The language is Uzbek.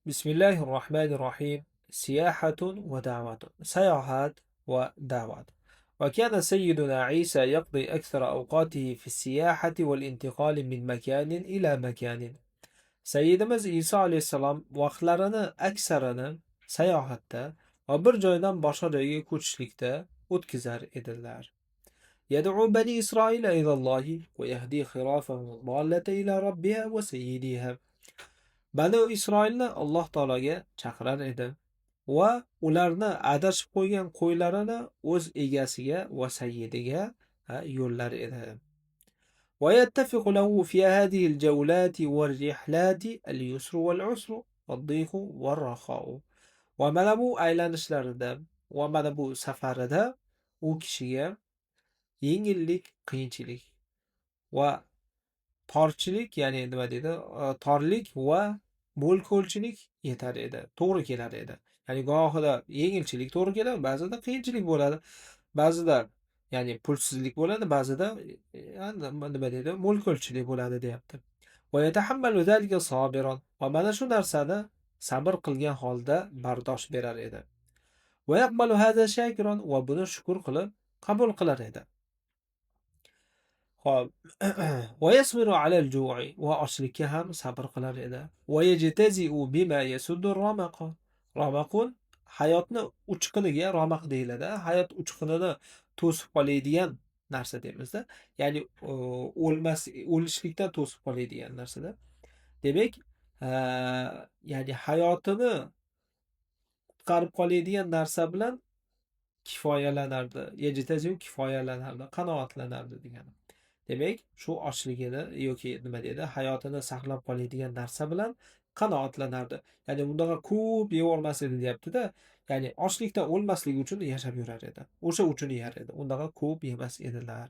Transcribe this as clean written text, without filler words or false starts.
Bismillahir rohmanir rohim. Siyahatun va da'vatun. Sayohat va da'vat. وكان سيدنا عيسى يقضي أكثر أوقاته في السياحة والانتقال من مكان إلى مكان. Sayyidimiz Iso alayhissalom vaqtlarini aksarini sayohatda va bir joydan boshqa joyga ko'chishlikda o'tkazar edilar. يدعو بني إسرائيل إلى الله ويهدي خرافهم الضالة إلى ربها وسيدها. Bani Isroilni Alloh taologa chaqirar edi va ularni adashib qo'ygan qo'ylarini o'z egasiga va sayyidiga yo'llar edi. ويتفق له في هذه الجولات والرحلات اليسر والعسر والضيق والرخاء. Va mana bu aylanishlarida va mana bu safarida u kishiga yengillik, qiyinchilik va torchilik, ya'ni nima deydi, torlik va mo'l-ko'lchilik yetar edi, to'g'ri kelar edi. Ya'ni gohida yengilchilik to'g'ri keladi, ba'zida qiyinchilik bo'ladi. Ba'zida, ya'ni pulsizlik bo'ladi, ba'zida nima deydi, mo'l-ko'lchilik bo'ladi deyapti. Va yatahammalu zalika sobiran. Va mana shu narsani sabr qilgan holda bardosh berar edi. Va yaqbalu hada shakiran, va buni shukr qilib qabul qilar edi. Xo'p. Va yasbiru alal ju'i, va ochlikka ham sabr qilar edi. Va yajtazi'u bima yasuddu ramaqa. Ramaqun hayotni uchquniga ramaq deyiladi. Hayot uchqunini to'sib qoladigan narsa deymizda. Ya'ni o'lmas, o'lishlikdan to'sib qoladigan narsada. Demak, ya'ni hayotini qutqarib qoladigan narsa bilan kifoyalanardi. Yajtazi'u kifoyalanardi, qanoatlanardi degani. Demak, shu ochligini yoki nima deydi, hayotini saqlab qoladigan narsa bilan qanoatlanardi. Ya'ni bundaqa ko'p yevormas edi deyapti-da. Ya'ni ochlikdan o'lmaslik uchun yashab yurar edi. O'sha uchun yer edi. Undaqa ko'p yemas edilar.